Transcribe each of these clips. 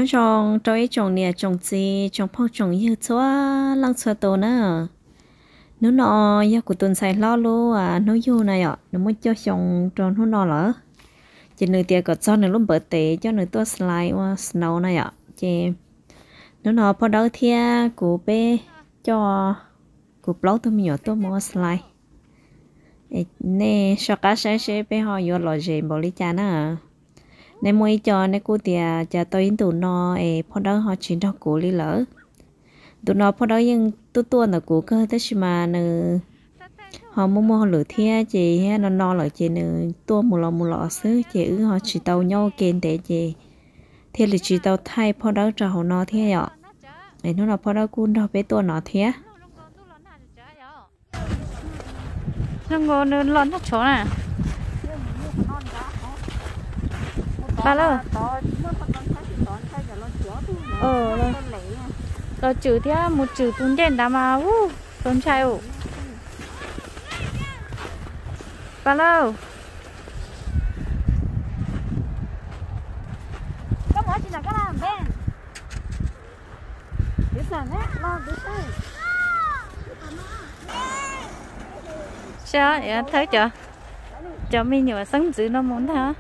Zoo rau ib tsoom niam tsoom txiv tsoom phooj tsoom ywg txhua leej txhua tus na. Hnub no yog kuv tus ntxhais hlob lub hnub yug na yom, nws muaj cuaj xyoo rau hnub no lawm. Ces nws tias kom txog nws lub npawv tev coj nws tuaj slide ua snow na yom. Ces hnub no Phoj Dawb thiab kuv peb coj kuv plaub tug me nyuam tuaj mus ua slide. Nej soj qab saib seb peb ho yuav lom zem npaum li cas na. Nej muaj ib co nej kuj tias cas tau ib ntus no es Phoj Dawb ho tsis nrog kuv li lawm. Ntus no Phoj Dawb yeej tuaj tuaj ntawm kuv kawg tab sis mas nws ho muaj muaj hauj lwm thiab ces thiab no no lawm ces nws tuaj mus los mus los xwb ces wb ho tsis tau nyob ua ke ntev ces thiaj li tsis tau thaij Phoj Dawb rau hauv no thiab yom. Es hnub no Phoj Dawb kuj nrog peb tuaj no thiab. Nws los noj tshauv na. Pas lauj, los tswm thiab mus tswm tus ncej nrad mas ub, txaus ntshai. Pas lauj. Saib, thawb cov, cov me nyuam xeeb ntxwv no mus ntag.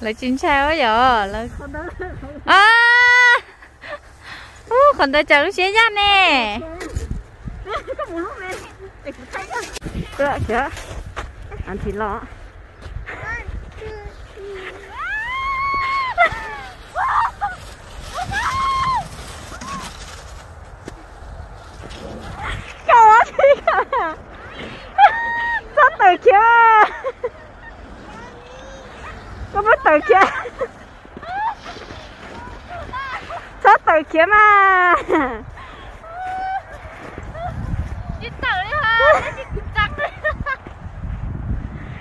Lawv tsis ntshai ua yom. Ub, qhov ntawd tsam lub siab yaj ne. Los. Txhob tawm khiav. Koj muab tawm khiav. Txhob tawm khiav mas.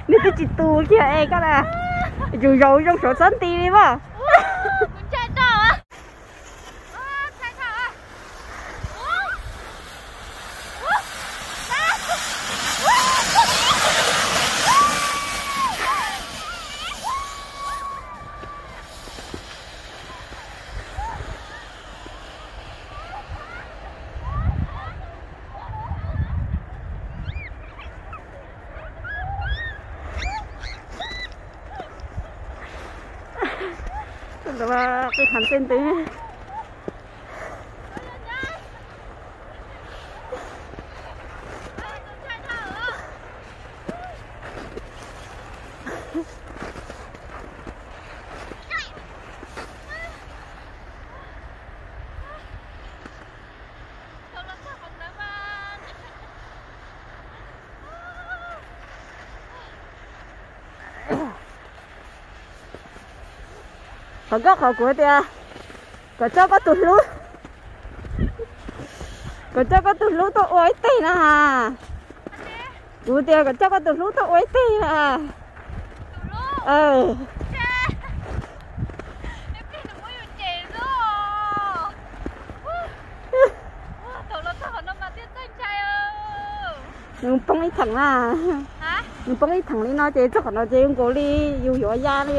Nws twb tsis tu kiag es koj na. Yus zaum zoo saum txhob nti li mas. Qis heev tej ntawd. Qhov nkauj qhov kuv tias kom coj koj tus hlub, kom coj koj tus hlub tuaj ua ib teg na has. Kuv tias kom coj koj tus hlub tuaj ua ib teg na. Nws poob ib theem na. Nws poob ib theem li no ces txog qhov no ces zoo nkaus li yus yuav ya li.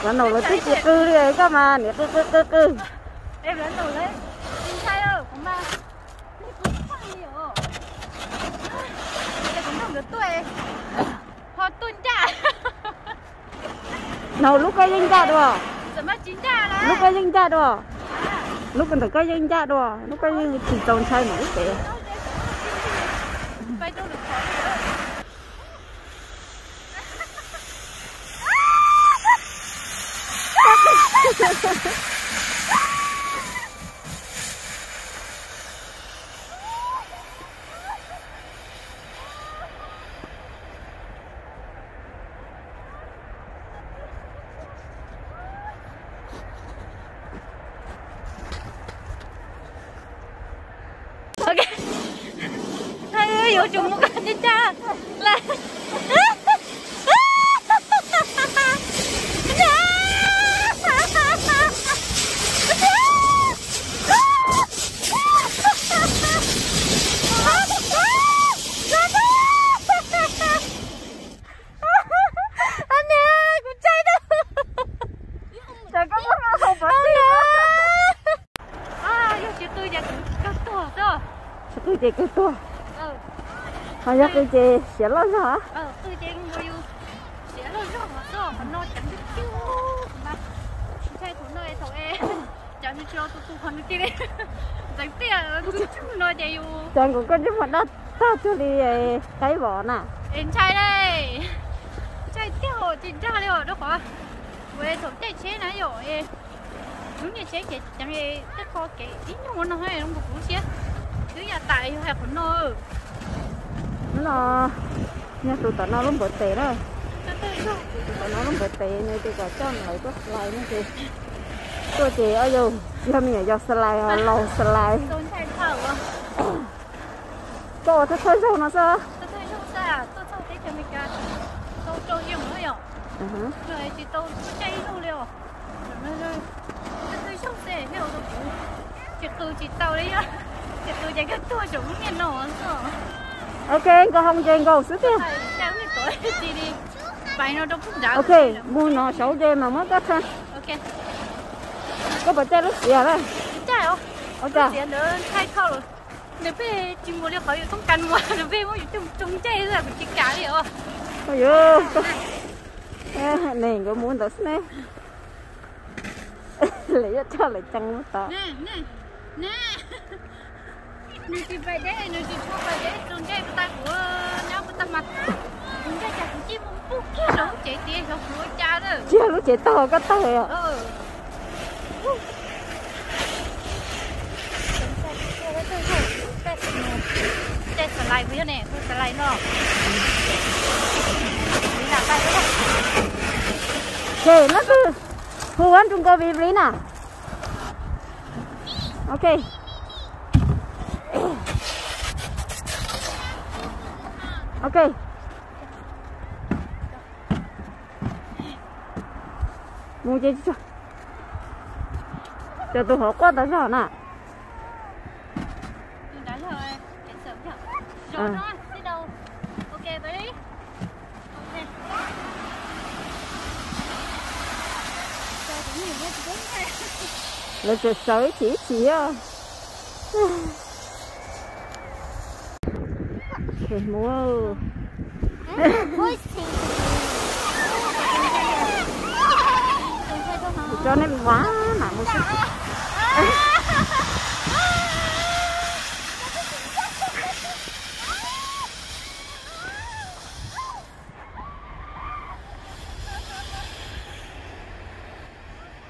Cov no lawv twb tsis qw li koj mas niam qw qw qw qw. Ho tuaj ncaj. No lub koj yeej ncaj dua. Lub koj yeej ncaj dua. Lub ntawm koj yeej ncaj dua, lub koj yeej tsis txaus ntshai mus lub pem. Ua tsuas mus koj ncaj ncaj lawm. Niam, kuv tshaib na. Yog tsis qw ces kawg tuag xwb. Tsis qw ces kawg tuag. Ho yog qw ces siav loj zog. Qw ces siav loj zog mas xwb, qhov no ceev tiag tiag. Ntshai thaum no thaum es cas tsis los tus tus qhov nws cia li ntxeev tiaj no ces yus. Cas nkaus koj ntsej muag daj tag cuag li qaib vos na. Es ntshai li, ntshai tiag tsis dag li os rau qhov kuv thaum caij tsheb na yom, lub niag tsheb ces ceev tej qho kev ib nyuag no zoo nkaus kuv lub siab twb ya tas yog hais qhov no. Hnub no yog tus tom no lub npawv tes na. Tus tom no lub npawv tes nws tias kom coj lawv tuaj slide no ces tuaj ces ob yau yog me nyuam yaus slide, laus slide. Koj ua thawj thawj zaug no xwb. Ok, nkaus hoo ces nkaus xwb tiag. Ok, mus no saud ces mam muab koj tha. Koj puas caij lub xiav na? Ua cas? Nws peb tsis mus li qhov yus toob kas mus, nws peb muab yus coj mus caij xwb kuv tsis kam li os. Ne nkawd mus ntawd xwb ne. Lawv yuav coj lawv ceev mus tod. Nws tsis pais deb, nws tsis tshua pais deb, tus ntsej puas tag kuv nyob puas tag mas. Tus ntsej cas kuv cia mus pug kiag rau lub tsev tias xyov kuv ua cas lawm. Tsis yog lub tsev taug koj taug os. Caij xav lais puas yog ne, hu xav lais no. Ces no twb hu ua nroo nkaus vim vim na. Ok. Ok. Mus ces tso, cov tus hauv quaj tas zog na. Lawv tseem sawv ib chim ib chim os. Mus, tso nej mus, mam mus xwb.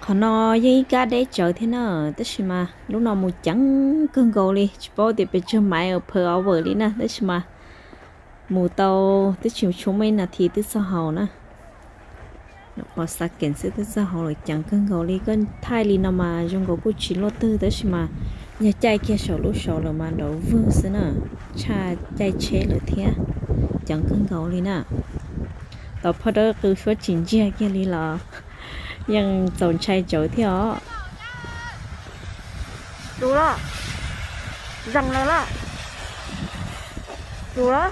Qhov no yeej ib kab deb tsawv thiab na, tab sis mas lub no mus ceev kawg nkaus li, tsis paub tias pes tsawg maiv per hour li na, tab sis mas mus tau twb tsis tshua muaj ib nas this twb txog hauv na. Qhov xav keem xwb twb txog hauv lawm, ceev kawg nkaus li. Koj thaij li no mas zoo nkaus kuj tsis luaj twg, tab sis mas yog caij kiag saum lub saud lawm mas nrov vwg xwb na, tshaj caij tsheb lawm thiab. Ceev kawg nkaus li na. Tau phoj dawb qw suab tsis ntsiag kiag li los yeej txaus ntshai tsawv thiab os. Tus lawm, zees lawm lawm. Tus lawm.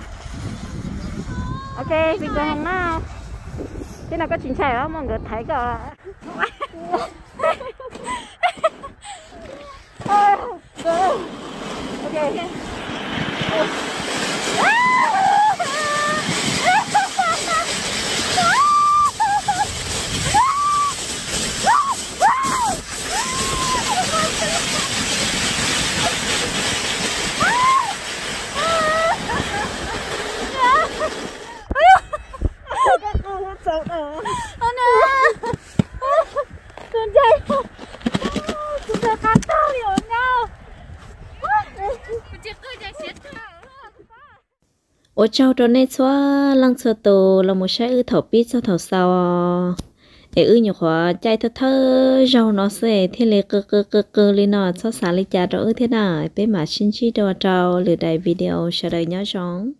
Ok, peb mus hoo na. Tej no koj tsis ntshai los muaj nkawd thaiv koj? Ua tsaug rau nej txhua leej txhua tus los mus saib wb thaum pib txog thaum xaus. Es wb nyuam qhuav caij thawj thawj zaug no xwb thiaj li qw qw qw qw li no, txhob xav li cas rau wb thiab na. Peb mam sib ntsib dua rau lwm daim video, sawv daws nyob zoo.